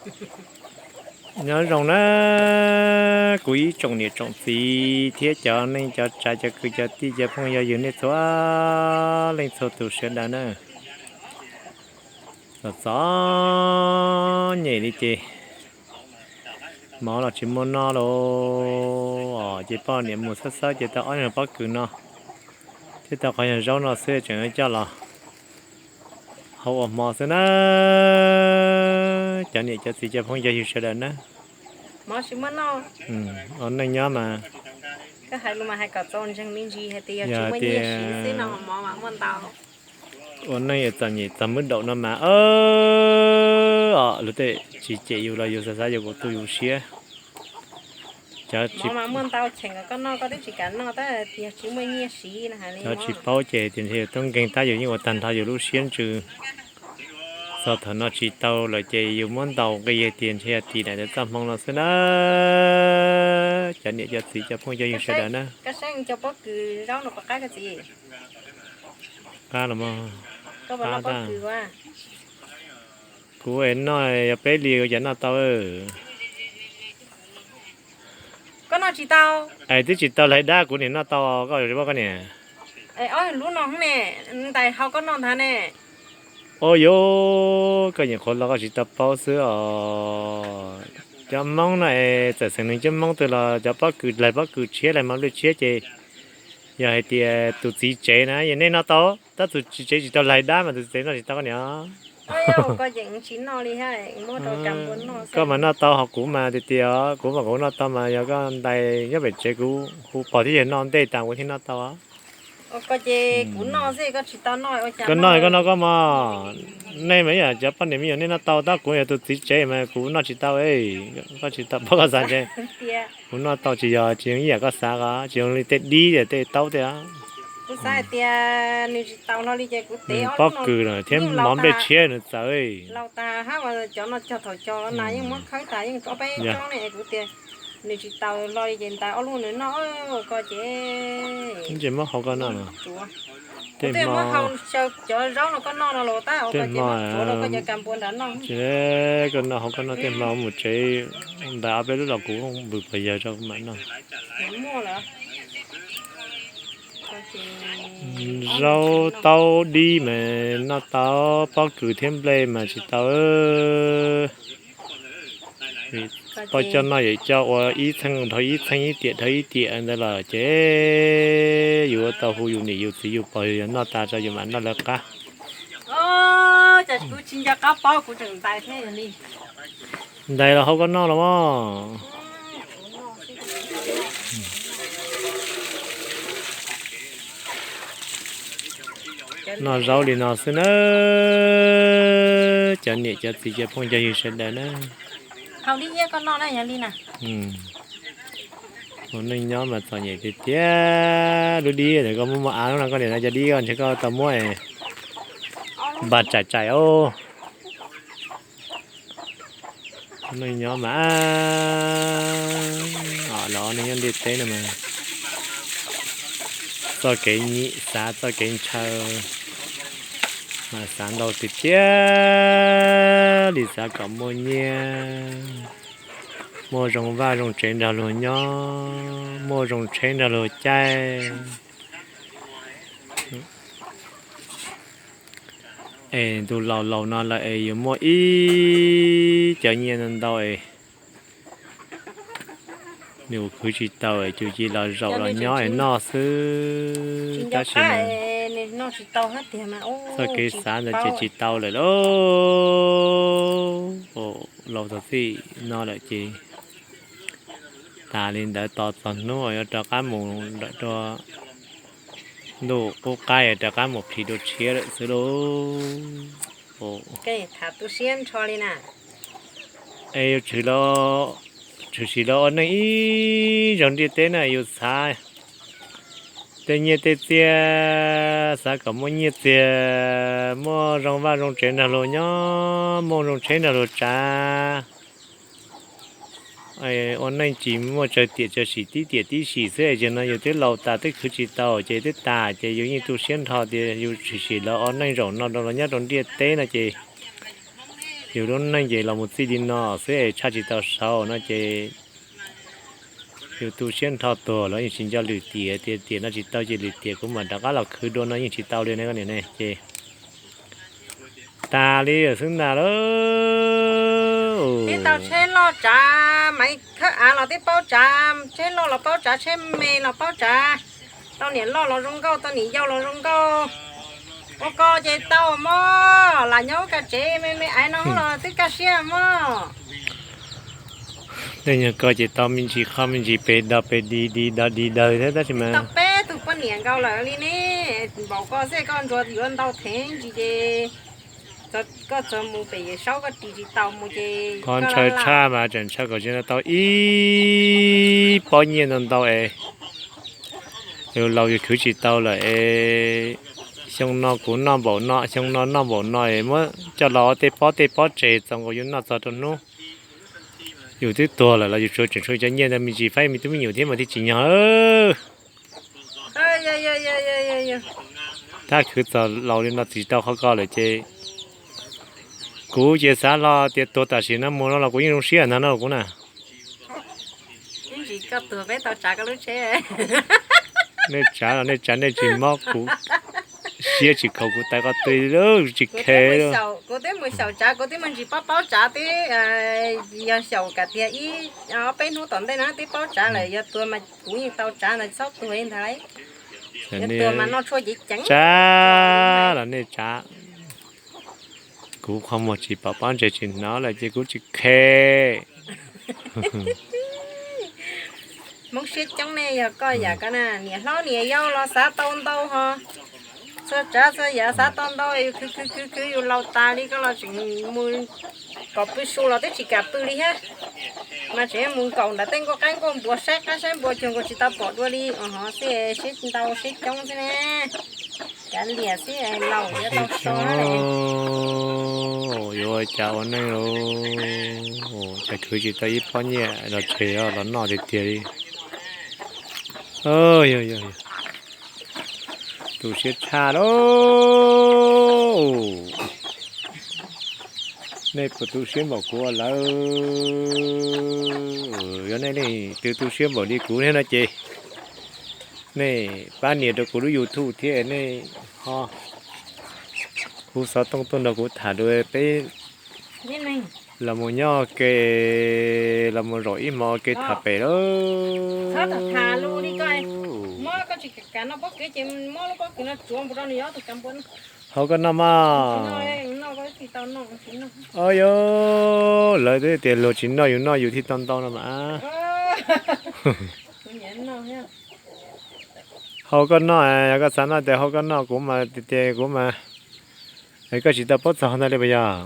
Nyob zoo na, kuv ib tsoom niam tsoom txiv thiab cov neej cov tsav cov kwv cov tij cov phooj yog ywg nej txhua leej txhua tus sawv daws na. Txom txom nyem li ces mov los tsis muaj noj lauj, ces poj niam mus xawb xawb ces tau ob nyuag pob kws no thiab tau qhov nyuag zaub no xwb tseem coj los hau ua hmo xwb na. Cov niam cov txiv cov phooj cov ywg sawv daws na, ua neej nyob mas yog tias ua neej txom nyem txog mwb daum no mas, luag tej tsis cem yus los yus xav xav yus kuv tu yus siab. Cov tsis paub ces tias ntshe yus tub nkeeg tab yus yeej ua tag nrho yus lub siab ntsws. Txog thaum no tsis tau lawm ces yus muab ntaus nqi tias ntshe yog tim daim ntawd txoj hmoo no xwb na. Cov niam cov txiv cov phooj cov ywg sawv daws na. Qab los mas, qab tag. Kuv es noj yog peb li ua cas noj tau? Es twb tsis tau laig dab kuv niam noj tau, koj paub koj niam. Ua yuav koj nyuam qhuav los koj tsis tau paub xwb os. Cov Hmoob no es txawm xeem neeg coob Hmoob twg los cov pob kws laig pob kws tshiab laig mov nplej tshiab ces yog hais tias tus txiv tsev na yog nej noj tau, tab tus txiv tsev tsis tau laig dab mas tus txiv tsev noj tsis tau koj niam. Koj mas noj tau ho kuv mas tiag tiag, kuv mas kuv noj tau mas yog koj ntais nyob pem tsev kuv hu pog thiab yawg noj ntej tas kuv thiaj noj tau. Koj noj koj noj koj mog, nej mas ib yam cov poj niam me nyuam nej noj tau tab kuv yog tus txiv tsev mas kuv noj tsis tau. Koj tsis tau paub koj xav ntshe kuv noj tau tsis yog tsis zoo ib yam koj xav os, tsis zoo li tej dib tej taub tej. Pob kws thiab mov nplej tshiab nws txawv. Ntses muab hau koj noj no. Tej hmo, tej hmo, tsis koj noj hau koj noj tej hmo mus tsev, ntais ob peb lub los kuv vwm pog yawg rau kuv mam noj. Zaub taub dib mas noj tau, pob kws thiab nplej mas tsis tau. Poj coj noj yawm coj ua ib txheej dhau ib txheej, ib tiam dhau ib tiam ntawd los ces yus ua tau hu yus niam yus txiv yus pog yus noj tas tso yus mam noj lawv qab. Ntais los hau koj noj los mas. Noj zaub li no xwb na, cov niam cov txiv cov phooj cov ywg sawv daws na. Ua neej nyob mas txom nyem tiag tiag, lub dib ntawd koj muab muab av lub no koj niam no cov dib koj ntshe koj tau muab npaj tsaim tsaim os. Neej nyob mas, los neej nyob ntiaj teb no mas, txoj kev nyim xav txoj kev ntshaw mas xav ntau tiag tiag li, xav kom muaj nyiaj, muaj zoo vaj zoo tsev nrog luag nyob, muaj zoo tsheb nrog luag caij. Es ntu laus laus no lawm es yuav muaj ib cov nyiaj ntau es nws khwv tsis tau es cuj ci los zaum los nyob es noj xwb. Tab sis txoj kev xav ntawd ces tsis tau lawm lauj. Laus txog txij no lawm ces tas li ntawd, tos txog hnub uas yuav rov qab mus nram dua ntuj qub qab yuav rov qab mus plhis dua tshiab lawm xwb lauj. Es yus tshwm sim los ua neej ib zaug ntiaj teb na, yus xav tej nyiaj tej txiaj, xav kom muaj nyiaj txiag, muaj zoo vaj zoo tsev nrog luag nyob, muaj zoo tsheb nrog luag tsav. Ua neej tsis muaj tsawg tiam tsawg sim, tib tiam tib sim xwb es zaum no yus twb laus tas twb khwv tsis tau ces twb tas ces yus yeej tu siab nrho tias yus tshwm sim los ua neej zaum no rau los nyob rau ntiaj teb no ces Yus lub neej ces los mus txij li no xwb es tshaj tsis tau saud no ces yus tu siab nrho tuag los yeej tsis nco lwm tiam, tiam tiam no tsis tau ces lwm tiam kuv mam rov qab los khwv dua no yeej tsis tau li ne koj niam ne ces tas li xwb ntag lauj. Tib tau tsheb loj tsav, Maiv Khawb Av los twb paub tsav, tsheb loj los paub tsav, tsheb me los paub tsav, tau niam loj los zoo nkauj, tau niam yau los zoo nkauj. Ua ko ces tau mog, lam nyob ua ka tsev me me aiv no los twb kaj siab mog. Tej nyuag ko ces tau me ntsis qho me ntsis pes dog pes di di dog di dawg thiab tab sis mas tau peb tug poj niam nkaus lawm li ne, npaum ko xwb koj ntsuas yuav ntau thev ntsis ces koj txog mus pem Yawm Saub koj ris tsis tau mus ces qhov ntshaw tshaj mas tseem ntshaw kom tsis tau ib pob nyiaj ntau ntau es yus laus yus khwv tsis tau lawm es xyoo no kuv noj npaum no, xyoo no noj npaum no es muab coj los tej pob tej pob tseg txaus nkaus yus noj txog rau hnub yus twb tuag lawm los yus tsuas tseem tshuav cov nyiaj ntawd me ntsis faib me tub me nyuam thiab mas thiaj tsim nyog. Tab khwv txog laus li no tsis tau qhov ko lawm ces kuv ces xav los tias tuag tam sim no mus no los kuv yeej zoo siab ntag no kuv na. Nej tsav los nej tsav nej tsis mob kuv siab tsis khaus kuv tais qhov twg li tsis khe. Kuv twb mus xyaum tsav, kuv twb mus ntsis paub paub tsav twb yog xyaum kam tiag ib ob peb hnub tom ntej no twb paub tsav lawm, yog tuag mas kuv yeej tau tsav ntawd txhob tuag ntag. Yog tuag mas noj tshuaj ceev ceev. Tsav los nej tsav, kuv qhov muag tsis pom pob ntseg tsis hnov lawm ces kuv tsis khe. Hmoob siab coob ne, yog koj yam ko na, niam hlob niam yau los xav tau ntau ho, txhua tsav txhua yam xav tau ntau, yus khwv khwv khwv khwv yus laus tas li koj los tseem mus kom pw su los twb tsis kam pw li thiab, mas tseem mus nkaum nram tej nkuaj qaib nkuaj npua saib qaib saib npua cuag nkaus tsis tau pom dua li os, ho xij siab ntau siab coob xwb ne. Kav liam xwb, laus yuav tau so. Yuav ua cas ua neej lauj, cas khwv tsis tau ib pob nyiaj los tseg los noj tiag tiag li. Yog yog, tu siab tshaj lauj. Nej puas tu siab npaum kuv lawm? Yog nej leej twg tu siab npaum li kuv thiab no ces nej pab nias rau kuv lub YouTube thiab nej ho hu xov tooj tuaj nrog kuv tham dua peb los mus nyob ke, los mus zaum ib hmo ke tham pem lauj. Hau koj noj mas. Au yog, lawv twb tias luag tsis noj yus noj yus thiaj tau ntau no mas. Hau koj noj, yog koj xav noj ces hau koj noj, kuv mas tias kuv mas, koj tsis tau paub txog ntag li puas yog?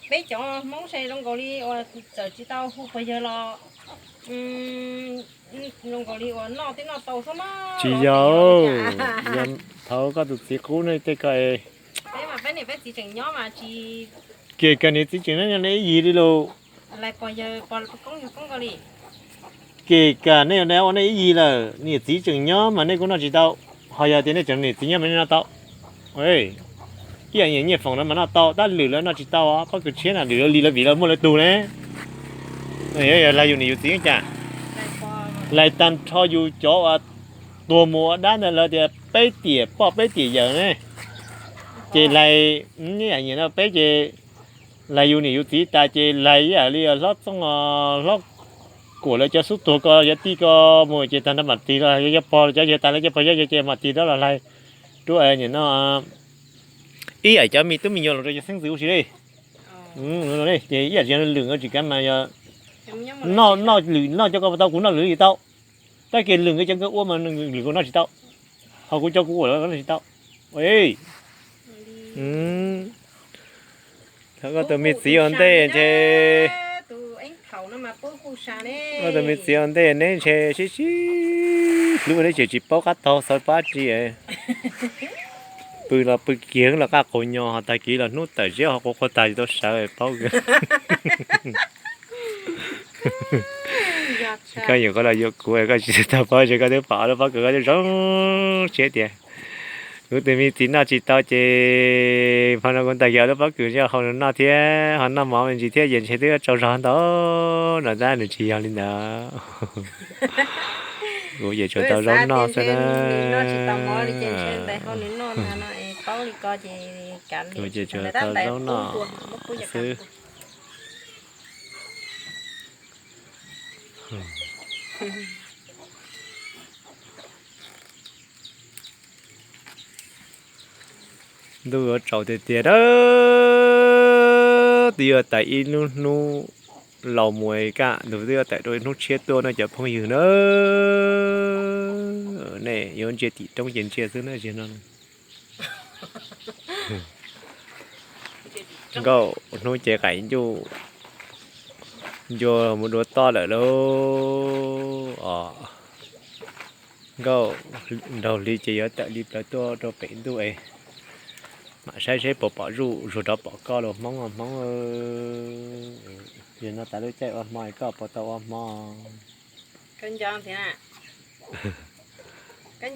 Peb cov Hmoob se zoo nkaus li uas txawm tsis tau hu puas yog los zoo nkaus li uas noj twb noj tau xwb mas. Tsis yog, yog thaum koj tus txiv qub ne tej ko es, peb mas peb niam peb txiv tseem nyob mas tsis, ces kawg niam txiv tseem nyob ib yig li lauj. Lais pog yawg pog koob yawg koob nkaus li. Ces kam nej yuav ua nej ib yig lawm, niam txiv tseem nyob mas nej kuj noj tsis tau. Ho yog tias nej tseem niam txiv nyob mas nej noj tau. Ib yam nyiam nyiaj foom no mas noj tau, tab lwm lawv noj tsis tau, pob kws tshiab na lwm lawv li lawv vim lawv muaj lawv tug ne. Yog lais yus niam yus txiv cas, lais tag nrho yus cov uas tuag mus ua dab ntawd lawv tias peb tiam poj peb tiam yawm ne. Ces lais, ib yam nyiam no peb ces lais yus niam yus txiv tas ces lais ib yam li hlob txooj hlob kuam lawv cov xub tuag ko yog tij ko mus ces tag nrho mam tig los yog pog cov yawg tas lawv cov pog yawg ces mam tig rov los lais rub nim no ib yam cov me tub me nyuam los rau cov xeeb ntxwv ua si li. Ces ib yam tsis lwm nkawd tsis kav mas yog noj, noj lwm noj cov ko tau kuv noj lwm li tau. Tab kiag lwm nkawd cov nkawd ua mas lwm kuv noj tsis tau. Ho kuv cov kuv ua los noj tsis tau. Koj tus me txiv ua ntej ntshe, koj tus me txiv ua ntej neb ntshe sib sib hlub neb tseem tsis paub qab taug xav pab tsi. Pw los pw kiag los qaj qus nyo ho tag kis los hnub tawm ziab ho quav quav tag tsis tau sawv paub. Koj yuam koj los yuam kuv koj tsis tau paub ntshe koj twb pom lub pob kws koj twb zoo siab tias kuv Kuv tus me txiv noj tsis tau ces hmo no kuv ntais kiag lub pob kws nyob hauv nws noj thiab ho noj mov me ntsis thiab ces ntshe twb tsau zog ntau no tab nws tsis yog li ntawd. Kuv ces tsuas tau zaub noj xwb na. Kuv ces tsuas tau zaub noj xwb. Ntuj yuav tsaus tiag tiag na, twb yuav tawm ib lub hnub laus mus kaj ntug twb yuav tawm rau ib hnub tshiab tuaj no cov phooj ywg na. Nej yuav ntsia tim roob ces ntsia xwb na ziag no. Nkauj hnub ces qaim ncuj ncua mus dua toj lawm lauj os. Nkauj nraug hli ces yuav tawm li plawv tuaj rau pem ntuj es mam saib seb puas pom zuj zus rov pom koj los Hmoob Hmoob. Yog no tas lub caij ua hmo es koj puas tau ua hmo?